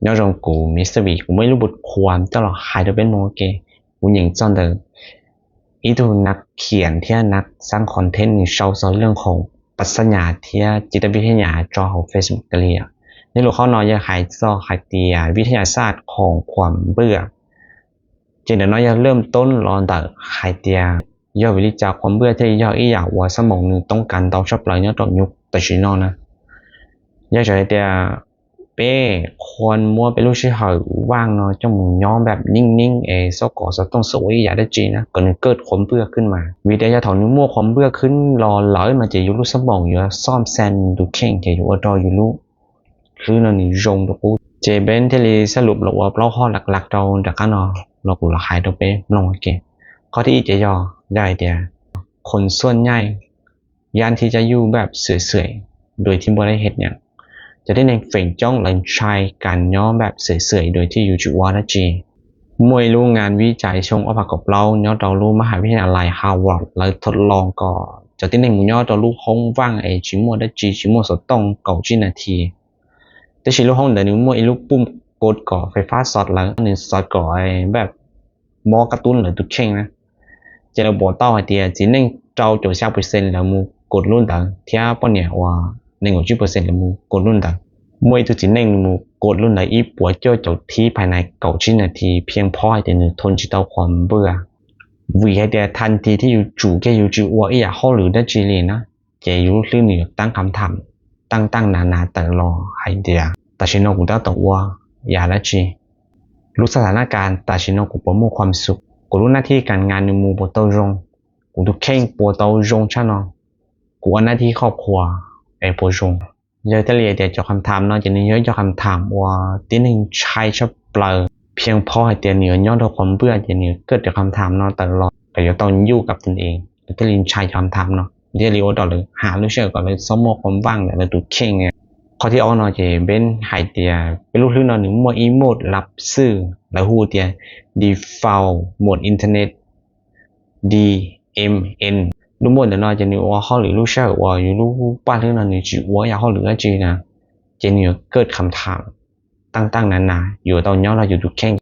Nho rong ku Mister V, ku muaj lu bot khuam cau lo hai do ben mong ke, ku nheng chọn de. Itu nak khian thia nak sang content ni sau so lương khong pasanha thia jita vitaya cho hau Facebook kali a. Ni lu khau no ya hai so hai tia vitaya sat khong khuam bưa. Chen de no ya lơm ton lo de hai tia. Yo vili cha khuam bưa thia yo i ya wa samong nu tong kan dau chap lai nho tau nhuk ta shi no na. Ya chai tia ເປ້ ຄວນມົວເປັນລູກຊິເຫີວ່າງເນາະ ຈົ່ງໝູຍ້ອມແບບນິ່ງໆ ເອ ຊອກກໍສະຕ້ອງສະໂອຍຢາໄດ້ຈີນະ ກໍນຶເກີດຄວາມເບື່ອຂຶ້ນມາ. ວິທະຍາເຖົານຶມົວຄວາມເບື່ອຂຶ້ນມາ ເຈຢູ່ລູກສະໝອງ ຢູ່ຊອມແຊນດູເຄັ່ງ ເຈຢູ່ອວດອຢູ່ລູກ ຄືນອນນີ້ຈົ່ງໂຕກູ ເຈເບັນເທລີສະຫຼຸບລະອວບເລົ່າຂໍ້ຫຼັກໆ ເຈົ້າດັກກະນອ ລອກຫຼາຍໂຕເປ້ມອງເກ ຂໍ້ທີອີກ ເຈຍໍ ຢາກເດຍ ຄົນສ່ວນໃຫຍ່ ຢ້ານທີ່ຈະຢູ່ແບບເສຍໆ ໂດຍທີ່ບໍ່ໄດ້ເຮັດຫຍັງ ຈະໄດ້ແນງເຝິງຈ້ອງ ແລະ ໃຊ້ການຍໍແບບເສຍໆ ໂດຍທີ່ຢູ່ຈະວ່ານະຈີ ມວຍຮູ້ງານວິໄຈຊົງອອກປາກກັບເລົ່າ ຍໍຕໍ່ຮູ້ມະຫາວິທະຍາໄລ Harvard ແລະ ທົດລອງກໍຈະຕິເນັງຍໍຕໍ່ຮູ້ຫ້ອງວ່າງ ເອ ຈິມວດະຈີ ຈິມວດສະຕ້ອງເກົ້າຈິນາທີ ແຕ່ຊິຮູ້ຫ້ອງໃດໜຶ່ງມວຍອີກລູກປຸ່ມກົດກໍໄຟຟ້າຊັອດ ແລະ ໜຶ່ງຊັອດກໍໄອແບບ ໝໍກະຕຸ້ນ ຫຼື ຕຸເຄັ່ງນະ ຈະລະບໍເຕົ້າໃຫ້ເຕຍ ຈີເນັງເຈົ້າໂຈຊາເປີເຊັນ ແລ້ວມູກົດລຸ້ນດາ ທຽປອນເນຍວ່າ ໜຶ່ງຮ້ອຍເປີເຊັນ ແລ້ວມູກົດລຸ້ນດາ ມວຍຕຸຈີເນັງມູກົດລຸ້ນດາ ອີປວດເຈົ້າເຈົ້າທີ່ພາຍໃນເກົ້າສິບນາທີ ພຽງພໍໃຫ້ເຕຍໜຶ່ງທົນຈິເຕົ້າຄວາມເບື່ອ ຫວີໃຫ້ເຕຍທັນທີທີ່ຢູ່ຈູເກຢູ່ຈີອັວ ອີຢາກເຮົາຫຼືໄດ້ຈີລີນະ ເຈຢູ່ລຸ້ນນີ້ຕັ້ງຄຳຖາມ ຕ່າງໆນານາ ແຕ່ລໍໃຫ້ເດຍ ຕາຊິໂນກຸຕາໂຕອວ ຢາລະຈີ ລຸສະຖານະການ ຕາຊິໂນກຸປະໂມຄວາມສຸກ ກຸລຸໜ້າທີ່ການງານໜຶ່ງໝູ່ບໍ່ເຕົ້າຍົງ ກຸຕຸເຄັ່ງປົວເຕົ້າຍົງຊະເນາະ ກຸອາໜ້າທີ່ຄອບຄົວ ເອ ປົວຍົງ ເຢີທະເລເດຍເຈົ້າຄຳຖາມເນາະ ຈະນິເຢີເຈົ້າຄຳຖາມວ່າ ຕິໜຶ່ງໃຊ້ສະເປີ ພຽງພໍໃຫ້ເຕຍເໜືອຍ້ອນດ້ວຍຄວາມເບື່ອ ຈະເໜືອເກີດຈາກຄຳຖາມເນາະ ແຕ່ລໍ ກໍຍັງຕ້ອງຢູ່ກັບຕົນເອງ ເທື່ອລິນໄຊຄຳຖາມເນາະ ເດລີໂອດອເລີ ຫາລູເຊອ ກໍເລີຍຊອມມອຄວາມຫວັງ ແລະ ລະຕຸເຄັ່ງ ຂໍ້ທີ່ອອກເນາະ ເຈເບັນໄຮເຕຍ ເປັນລູກຮຶນເນາະ ໜຶ່ງໝວດອີໂມດລັບຊື່ ແລະ ຮູ້ເຕຍ ດີຟອລ ໂໝດອິນເຕີເນັດ ດີເອັມເອັນ ລູກໝວດເນາະ ເຈນິວອອຮໍ ຫຼື ລູເຊອ ອອ ຢູ່ລູກປາດຮຶນເນາະ ນິວຈີອວ ຢາກຮໍ ຫຼື ອາຈີນະ ເຈນິວເກີດຄຳຖາມ ຕ່າງໆນານາ ຢູ່ເຕົ້າຍ້ອນລະຢູ່ຕຸເຄັ່ງ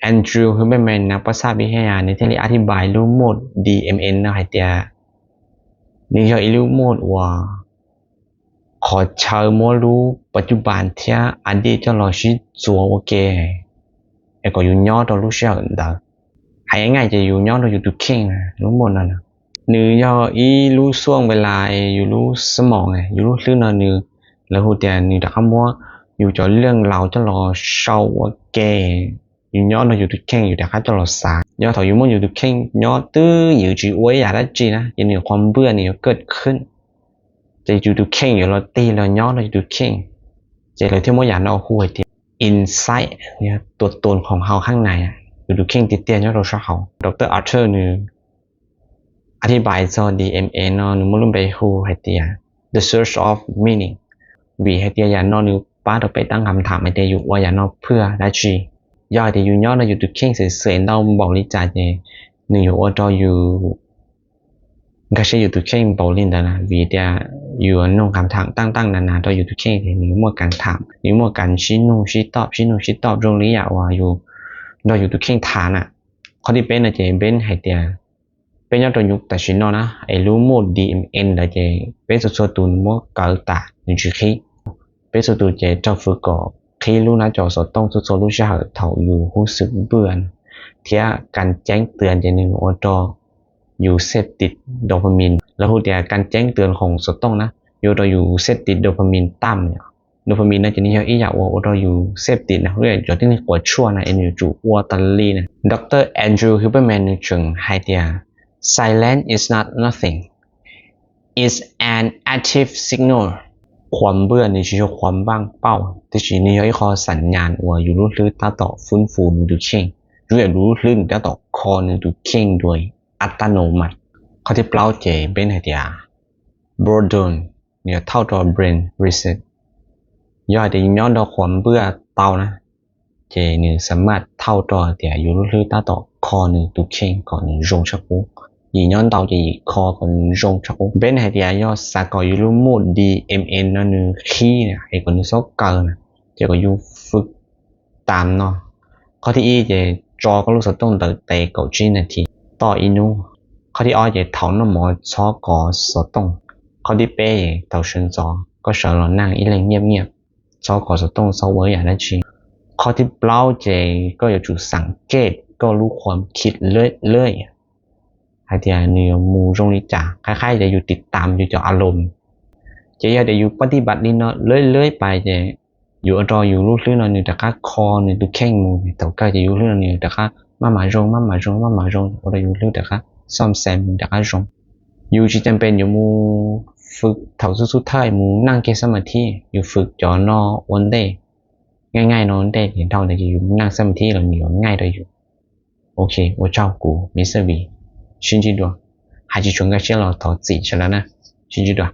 ແອນດຣູ ຮີເບີແມນ ນັກປະຊາວິທະຍາ ໃນເທລະອະທິບາຍລູກໂມດ ດີເອັມເອັນ ນະ ໃຫ້ເຕຍ ນິກຍໍອີລູກໂມດວ່າ ຂໍເຊີມອລລູປັດຈຸບັນທຽອະດີດຈະລໍຊິຈົວໂອເກ ແລະ ກໍຢູ່ຍໍຕໍ່ລູກເຊອ ດາ ໃຫ້ງ່າຍໆ ຈະຢູ່ຍ້ອນຕໍ່ຢູ່ຕຸເຄັ່ງ ລູກໂມດນັ້ນນະ ນິກຍໍອີລູກຊ່ວງເວລາ ຢູ່ລູກສະໝອງ ຢູ່ລູກຄລື່ນນະ ນິກ ແລະ ຮູ້ແຕ່ນິກດາຄຳວ່າ ຢູ່ຈອນເລື່ອງລາວຈະລໍເຊົາໂອເກ ຢູ່ຍ້ອນເຮົາຢູ່ຕຸເຄັ່ງ ຢູ່ແຕ່ຂ້າເຈົ້າລາວສາ ຍ້ອນເຮົາຢູ່ມົນຢູ່ຕຸເຄັ່ງ ຍ້ອນຕື້ຢູ່ຈີອວຍຢາລະຈີນະ ຈະໜີຄວາມເບື່ອນີ້ເກີດຂຶ້ນ ຈະຢູ່ຕຸເຄັ່ງຢູ່ລະຕີລະຍ້ອນເຮົາຢູ່ຕຸເຄັ່ງ ຈະເລີຍທີ່ບໍ່ຢາກເນາະ ຮູ້ໃຫ້ຕິ insight ຕົວຕົນຂອງເຮົາຂ້າງໃນ ຢູ່ຕຸເຄັ່ງຕິດຕຽນຍ້ອນໂຕຊາເຮົາ ດຣ Arthur ນີ້ ອະທິບາຍຊໍ ດີເອັມເອັນ ເນາະ ໜຶ່ງມະລຸມໄປຮູ້ໃຫ້ເຕຍ The Search of Meaning ຫວີໃຫ້ເຕຍຢານອນ ຫຼື ປ້າຕໍ່ໄປຕັ້ງຄຳຖາມໃຫ້ເຕຍຢູ່ວ່າຢານອນເພື່ອລາຊີ ຢາກເຕຍຢູ່ຍ້ອນລະຢູ່ຕຸເຄັ່ງເສຍໆ ເຮົາບອກລິຈາເຕ ໜຶ່ງຢູ່ໂອຕອຢູ່ ກະເຊຢູ່ຕຸເຄັ່ງເບົາລິນດານະ ຫວີເຕຍຢູ່ນຸ່ງຄຳຖາມຕ່າງໆນານາ ຕໍ່ຢູ່ຕຸເຄັ່ງເຕ ໜຶ່ງໝວດການຖາມ ໜຶ່ງໝວດການຊີ້ໜູ້ຊີ້ຕອບ ຊີ້ໜູ້ຊີ້ຕອບ ໂຮງລິຍະວ່າຢູ່ ດອກຢູ່ຕຸເຄັ່ງຖານະ ຂໍ້ທີ່ເປັນນະເຈເບັນໃຫ້ເຕຍ ເປັນຍອດຕົວຍຸກຕາຊິນອນນະ ເອລູໂມດດີເອັມເອັນ ແລະ ເຈ ເປັນສຸດໆຕູນມົກເກົາຕາ ໜຶ່ງຈີຄີ ເປັນສຸດຕູເຈ ເຈົ້າຝຶກກໍ ຄີລູໜ້າຈໍສະຕ້ອງສຸດໂຊລູຊາເຖົ້າຢູ່ຮູ້ສຶກເບື່ອນ ເທຍການແຈ້ງເຕືອນເຈໜຶ່ງໂອໂຕ ຢູ່ເສບຕິດໂດພາມີນ ແລະ ຮູ້ເທຍການແຈ້ງເຕືອນຂອງສະຕ້ອງນະ ຢູ່ໂຕຢູ່ເສບຕິດໂດພາມີນຕ່ຳ ໂດພາມີນນະ ຈະນິຍົມອີກຢ່າງວ່າ ໂອໂຕຢູ່ເສບຕິດນະ ເລື່ອງຈອກທີ່ນີ້ກວ່າຊົ່ວນະ ເອັນຢູ່ຈູອັວຕາລີນະ ດຣ ແອນດຣູ ຮີເບີແມນ ຈຶ່ງໃຫ້ເຕຍ Silence is not nothing. It's an active signal. ຄວາມເບື່ອນີ້ຊິຢູ່ຄວາມວ່າງເປົ່າ ທີ່ຊິນີ້ຍ້ອຍຂໍ້ສັນຍານວ່າຢູ່ລຸດລຶກຕາຕໍ່ຟື້ນຟູໜຶ່ງຕຸເຄັ່ງ ຢູ່ລຸດລຶກຕາຕໍ່ຄໍໜຶ່ງຕຸເຄັ່ງໂດຍອັດຕະໂນມັດ. ຂໍ້ທີ່ເກົ້າເຈເປັນໃຫ້ເຕຍ Boredom ເນຍເທົ່າຕໍ່ brain reset ຍ້ອຍແຕ່ຍ້ອນຕໍ່ຄວາມເບື່ອເຕົານະ ເຈໜຶ່ງສາມາດເທົ່າຕໍ່ເຕຍຢູ່ລຸດລຶກຕາຕໍ່ຄໍໜຶ່ງຕຸເຄັ່ງ ຄໍໜຶ່ງຢົງຊະປຸ ຢີຍ້ອນເຕົາເຈອີກຄໍໜຶ່ງຢົງຊະປຸ ເປັນໃຫ້ເຕຍຍ້ອນສາກໍຢູ່ລຸດໂມດດີເອັມເອັນ ນະໜຶ່ງຄີນະ ເອກໍໜຶ່ງຊອກເກີນະ ເຈກໍຢູ່ຝຶກ ຕາມເນາະ. ຂໍ້ທີເອັດເຈ ຈໍກັບລູກສາວໂຕ້ງເຕີເຕະເກົ້າສິບນາທີຕໍ່ອີນູ. ຂໍ້ທີສອງເຈ ເຖົານ້ຳໝໍຊໍກອສາວໂຕ້ງ. ຂໍ້ທີແປດເຈ ເຖົາເຊີນຊໍກໍເສີນຫຼໍ່ນັ່ງອີ່ແລງງຽບໆ ຊໍກອສາວໂຕ້ງຊໍເວີຢານາຈີ. ຂໍ້ທີເກົ້າເຈ ກໍຢາກຈູສັງເກດກໍຮູ້ຄວາມຄິດເລື້ອຍໆ ໃຫ້ທີ່ໜຶ່ງໝູ່ຈົ່ງລິຈາ ຄ້າຍໆຈະຢູ່ຕິດຕາມຢູ່ຈາກອາລົມ ເຈຢາກໄດ້ຢູ່ປະຕິບັດນີ້ເນາະ ເລື້ອຍໆໄປເຈ ຢູ່ອະດອຢູ່ຮູ້ລຶກເນາະ ໜຶ່ງຕະກະ ຄໍໜຶ່ງຕຸແຂ່ງໝູ່ ເຖົາເກົ້າຈະຢູ່ຮູ້ລຶກເນາະ ໜຶ່ງຕະກະ ມາໝາຈົ່ງ ມາໝາຈົ່ງ ມາໝາຈົ່ງ ອະດອຢູ່ຮູ້ລຶກຕະກະ ຊອມແຊມ ໜຶ່ງຕະກະ ຈົ່ງ ຢູ່ຈິຈຳເປັນຢູ່ໝູ່ຝຶກເຖົາສຸດໆທ້າຍ ໝູ່ນັ່ງເກັບສະມາທິ ຢູ່ຝຶກຈໍເນາະ ໂອນເດ ງ່າຍໆເນາະ ໂອນເດ ເຫັນເທົ່າໃດຢູ່ນັ່ງສະມາທິ ແລ້ວມີວ່າງ່າຍໄດ້ຢູ່. ໂອເຄ ໂອເຈົ້າ ກູ ມິສເຕີ ບີ ຊິນຈິດວາ ຫາຈິຊວນກາເຊຍ ລອ ທອ ຊີ ຊະລະນະ ຊິນຈິດວາ.